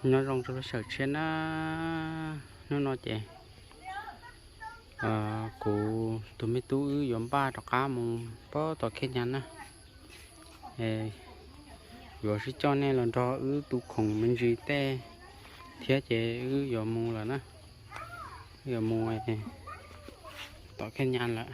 Nyob zoo rau lub sij hawm tshiab na, hnub no ces kuv tus me tub wb yuav npaj rov qab mus pab tom Khej Nyas na. Yuav sib coj nej los nrog wb tu khoom me ntsis tej thiab ces wb yuav mus lawm na. Wb yuav mus tom Khej Nyas lawm.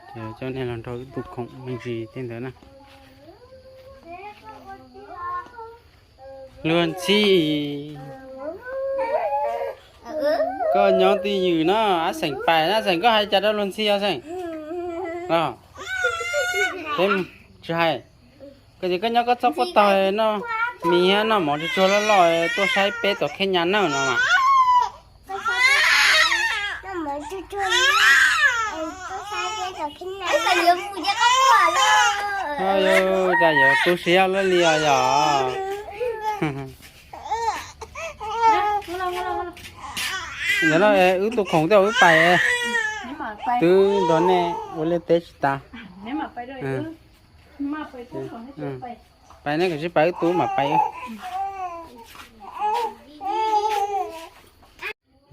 Ces coj nej los nrog wb tu khoom me ntsis tej ntawd na. Luag Ntxhi, koj nyob twj ywm no, ab xeem pais na, xeem koj hais cas rau luag Ntxhi os xeem? Tsis hais. Koj tias koj nyob koj txhob quaj tag, noj mis thiab noj mov tsuag tsuag loj loj tuaj saib peb tom Khej Nyas nawb no mas. Cas yuav tu siab luaj li os yog. Ntawd no wb tu khoom tej wb pais, twb nrog nej ua liaj teb tsis tas. Pais nej kom sib pais wb tu mam pais.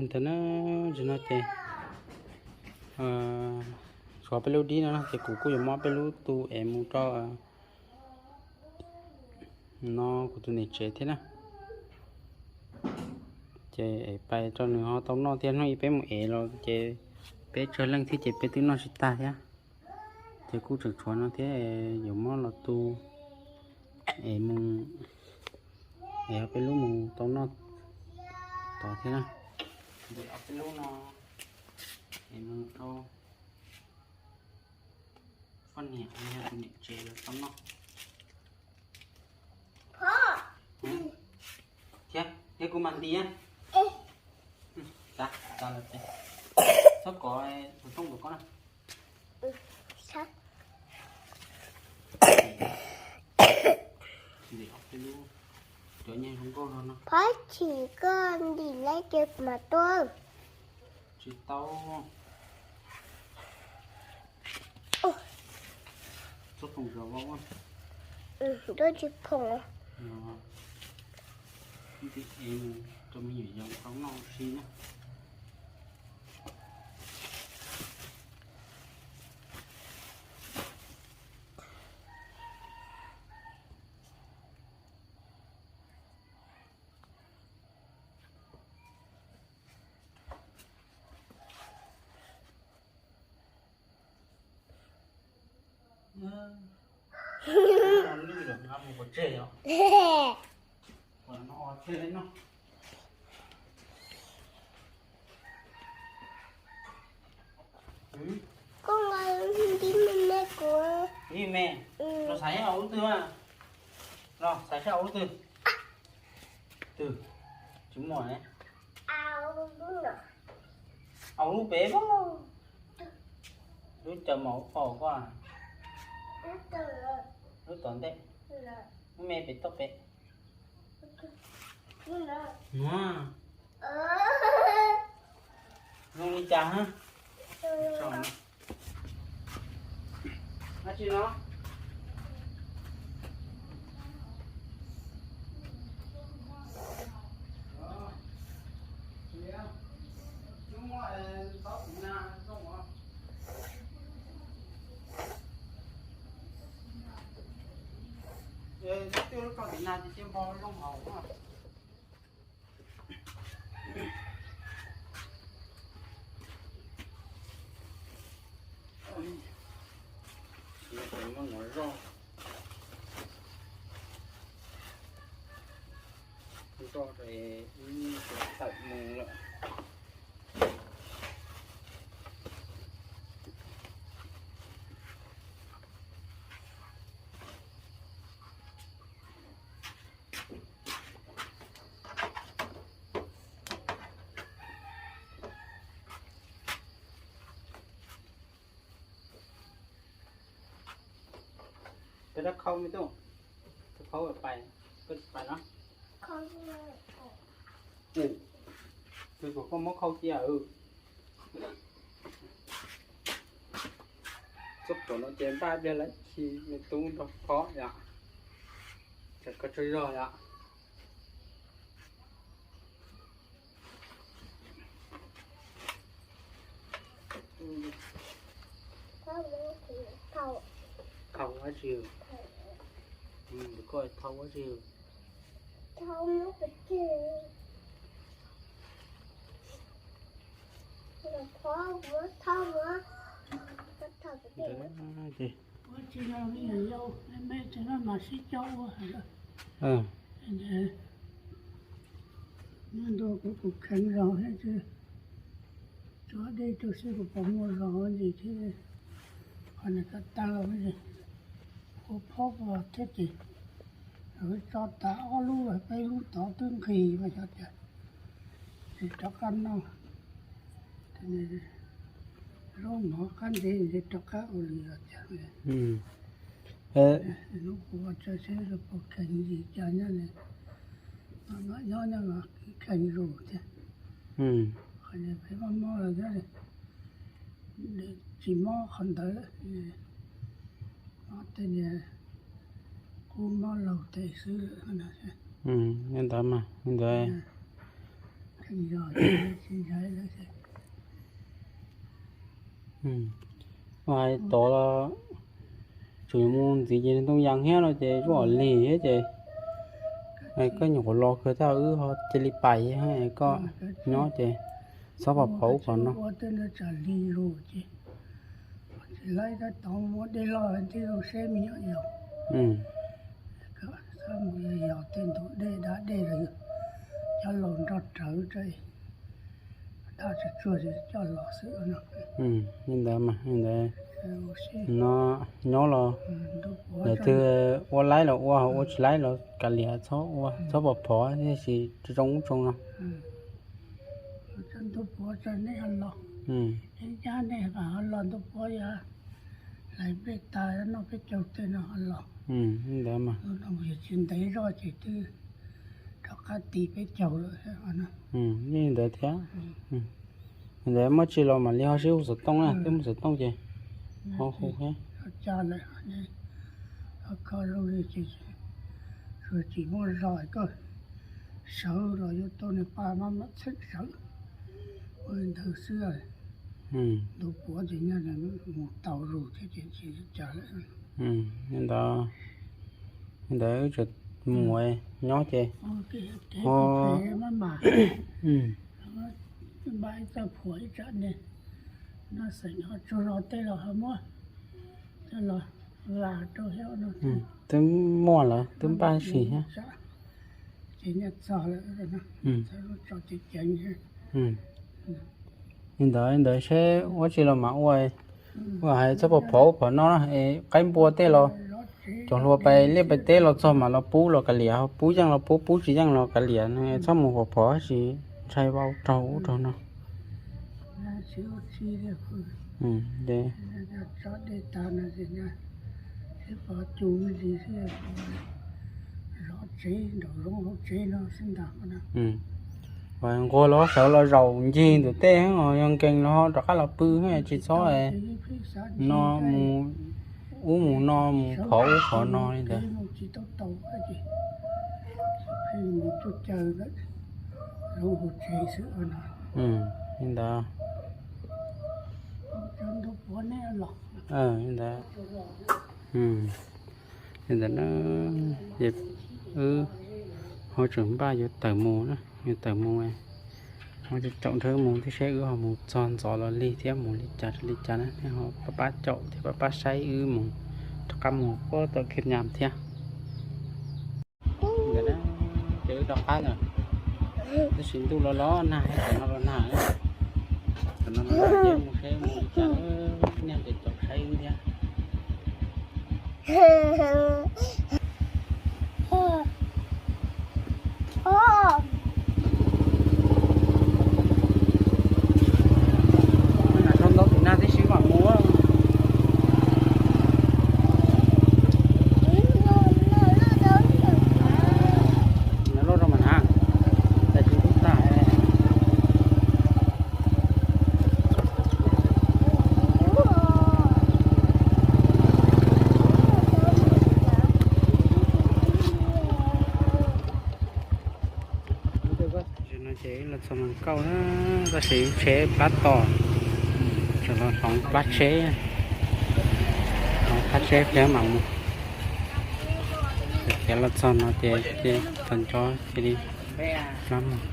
Ntawd na, tsis no ces tshuav peb lub dib no ces kuv kuj yuav muab peb lub tu es mus rau no kuv tus niam tsev thiab na. Ces es pais rau nws ho tau noj thiab, hnub ib peb mus ev los ces peb tsawg leej thiab ces peb twb noj tsis tag thiab. Ces kuj tseem tshuav no thiab, yuav muab los tu es mus, es peb lub mus tau noj tod thiab na. Ces peb lub no es mus rau poj niam, yog tus niam tsev los tau noj. Thiab, thiab kuv mam nti na. Txhob kov tus rooj rau koj na. Ntim ob peb lub, cov nyiaj zoo nkauj no no. Phab chim koj ntim lawm ces mas tuaj. Tsis tau. Txhob phoom zog vau. Tsis phoom. Ntim es rau me nyuam yaus tau noj ua si na. Lwj los mus pov tseg os. Koj nqa dib me me kuv. Dib me. Los xaiv saib ua lub twg mas. Los xaiv saib ua lub twg. Twg? Tsis muaj ne. Au lub pem. Lub caws mas ua pom koj. Lub tom ntej. Lub me pem toj pem. Nuav. Zoo li cas hab? Dab tsi no? Twb lub rau tim na ces cia npog zoo hauv. Muab no zoj, zoj es tawm mus lawm. Peb rov khau me tub, rov khau pais, koj tsis pais no. Tus kom koj muab khau cia. Txoj phuam no ces npaj pliag lawm, tsis me tub nrog phom yom. Ces koj tsaug zog yom. Thau dab tsi? Koj thau dab tsi? Ntawd ces, ntuj kuv kheev zog thiab ces tso dej rau xwb kuv pom muaj zog ntsis thiab. Qhov no ko taw ua phob thiab ces tso tas ob lub peb lub tod twb nqhis mas xyov tias tsis rov qab noj. Zaub mov qab ntsev rov qab ua li los cas. Hnub puav tso seb puas kheev ntsis cas nyob, nyob nyob los kheev zus thiab. Qhov niag peb mob mob los nyob tsis mob qhov ntawd, mob tej niag kub mob laug tes xwb lawm. Li ntawd mas li ntawd. Ua hais tod los tseem yuav mus ntxiv ces ntoo yas thiab no ces zuaj lig thiab ces koj nyuam qhuav los kawg thiab wb ho cia li pais koj nyob ces txhob pov phov ub pov no. Tsis laib tab tom muab dej loj tib zoo seb me nyuam yaus. Txhob mus yos tej ntug dej dab dej los coj los nrog rawv tso, dab tsuag tsuag coj los xwb no. Li ntawd mas li ntawd no, nyob los lawv twg ua laib los ua, ua tsis laib los kav liam, txhob ua txhob pov phov tiam sis zoo ub zoo no. Ntug puav tso nej los, ib nyab nej mam ho los ntug puav yog hlais nplej tas noj peb caug tej no ho los. Li ntawd mas yog tsis ntev zoj ces twb rov qab ti peb caug lawm. Li ntawd thiab. Li ntawd muaj tsi los mam li ho sib hu xov tooj na, twb muaj xov tooj ces ho hu thiab. Koj zoo li ces tsuas tsis muaj zog koj sawv los yuav tau niag paj mab mam txheeb sawv ua li ntawd xwb. Ntug puav ces nyob mus tau zus thiab ces tsis li cas lawm. Li ntawd, li ntawd wb tseem mus nyob ces ho mas ib txoj phuam ib tsam ne, no xeem ho tsuag zog tej los ho muab coj los vas rau thiab no. Twb muaj lawm twb npaj sis thiab. Ces nyob txog lawm, tso ceev ceev. Li ntawd li ntawd seb ua tsi los mam ua, ua hais txhob pov phov ub pov no es qaib npua tej los cov hluas pais liaj pais teb los txog mam los pub los kav liam, ho pub yeej los pub, pub tsis yeej los kav liam, txhob mus pov phov sis ntshai vau raug ub raug no. Nquag los sawv los zaum ncig ntawm tej, yog nkees los rov qab los pw, tsis txhob no mus ub mus no, mus phov ub phov no li ntawd. Li ntawd. Li ntawd. Li ntawd na, wb ho tseem npaj yuav tawm mus na, yuav tawm mus, ho tsaum nrhawv mus thiab seb wb ho mus txog ntxov los lig thiab mus li cas li cas na, nej ho pab pab caum thiab pab pab saib wb mus rov qab mus puag tom Khiav Nyas thiab. Ces wb rov qab lawm, tab sis ntuj los los nag, tam no los nag, tam no los nag ces mus seb mus li cas, nej ho caum saib wb thiab. Nag tshaj ntaub tim nag tib si mam mus. Nag loj rau mas na, tas tsis tub tas. Tam sim no ces los txog Moos Kauj na, tab sis tsheb plab tos, Los hloov plab tsheb, hloov plab tsheb thiab mam mus. Kev los txog no ces txog nco cia li plab mus.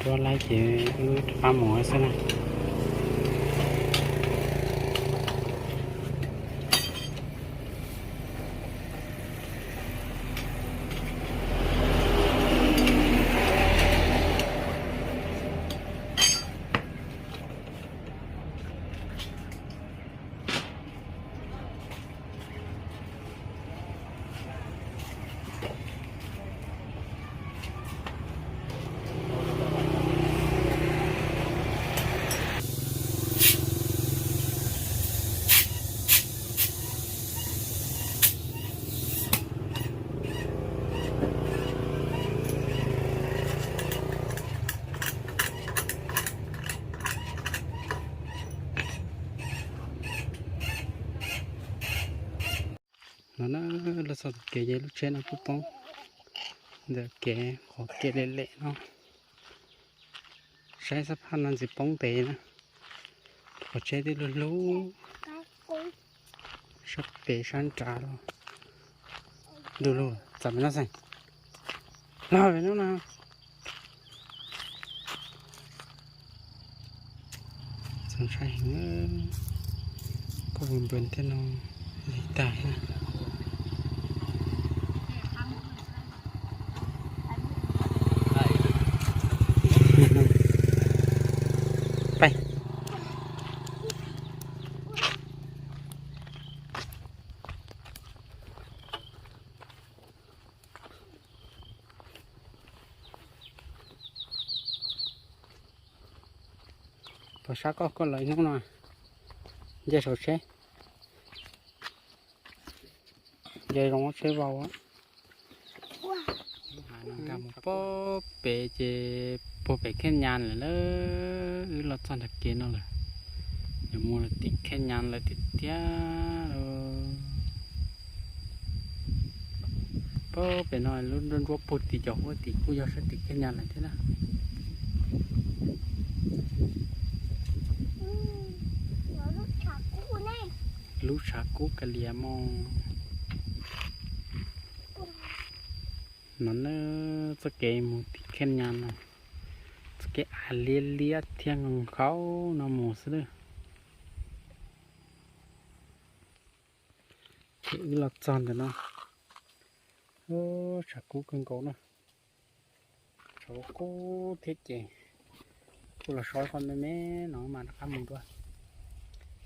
Nruab laib ces wb rov qab mus xwb na. No na, los txog tom kev ces lub tsheb no kuj poob ntawm kev qhov kev lem lem no. Saib xab phaj no ntxim poob ntev na. Qhov tsheb twb lug lug sab pem sab nrad los. Lug lug txam pem no xeem. Los pem no na. Txaus ntshai heev, kuj npws npws thiab no, lig tag thiab. Peb. Pov sab koj, koj los ib hnub no, nce saum tsheb, nce zoo tsheb vau. Nkag mus puag pem ces puag pem Khej Nyas lawm na. Wb los txog nram kev no lawm, yuav mus rau tim Khej Nyas lawm tiag tiag. Puag pem no lub nruab nruab puag tim cov huab tim kuj yog sab tim Khej Nyas lawm thiab na. Lub tshav kub ka lias mog. No na, txoj kev mus tim Khej Nyas no, txoj kev av liab liab thiab nkhaus no mus xwb. Ces wb los txog ntawm no, tshav kub kawg nkaus na. Tshav kub thiab ces kuj los so qhov me me no mas rov qab mus dua.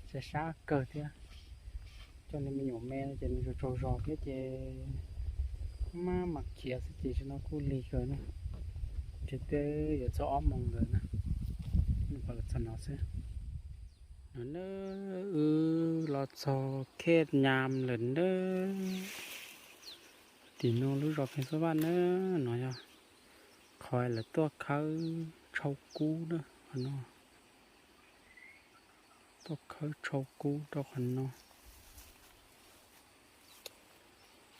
Sab sab kawg thiab. Coj nej me nyuam me no ces nws tsaug tsaug zog thiab ces maj mam khiav xwb ces tam sim no kuj lig kawg na. Ntshe twb yuav txog ob moos ntawd na, nws pom los txog no xwb. No na, wb los txog Khej Nyas lawm na. Tim no lub zos Pheej Xab Vaj na, no yog qhov lawv tuaj khawb tshau kub na, qhov no. Tuaj khawb tshau kub rau qhov no.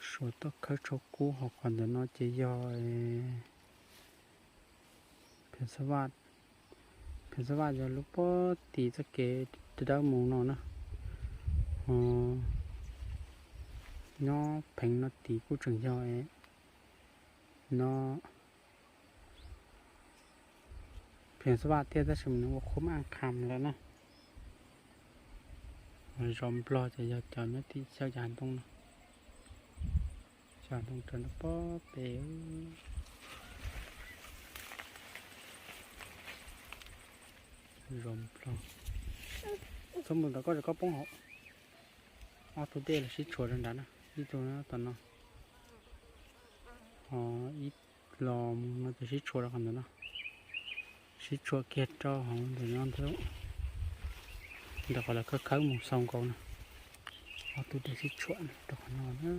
Suav tuaj khawb tshau kub, ho qhov ntawm no ces yog Pheej Xab Vaj. Pheej Xab Vaj yog lub puag tim txoj kev dawb mus no na. Ho nyob pheev no tid kuj tseem yog no Pheej Xab Vaj thiab, tab sis mas nws ua qhuab Aj Kham lawm na. Zos Nplog ces yog cov nyob tim xyaw cov hav ntoo no. Cov hav ntoo raws no puag pem. Zos Nplog. Txhob mus tom koj, koj poob hauv. Ob tug dej los sib tshuam rau nrad na, ib tug tom no. Ib los mus no ces sib tshuam rau qhov ntawm no, sib tshuam kiag rau hauv ntawm no ntag, ntawm qhov lawv khawb khawb mus xaus nkaus no. Ob tug dej sib tshuam rau qhov no na.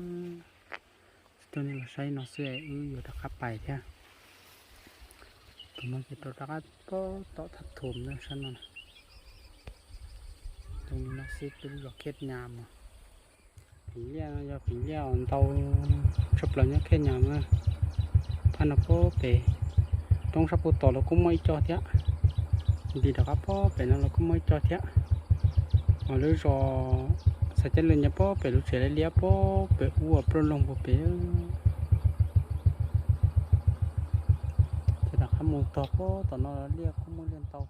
Coj nej los saib no xwb es wb yuav rov qab pais thiab. Tus no ces rau rov qab pem tom thaj thum na sab no. Tus no xwb peb lub zos Khej Nyas mas. Phim liaj no yog phim liaj uas ntau tshaj plaws nyob Khej Nyas na. Phab no pob pem roob sab puag tom los kuj muaj ib co thiab. Nti rov qab pob pem no los kuj muaj ib co thiab. Mas lub zos Xav Cab Lwm nyob pob pem lub tsev liaj liaj pob pem ub uas plaub loog puag pem. Ces rov qab mus tog pob tom no liaj kuj muaj liaj ntau.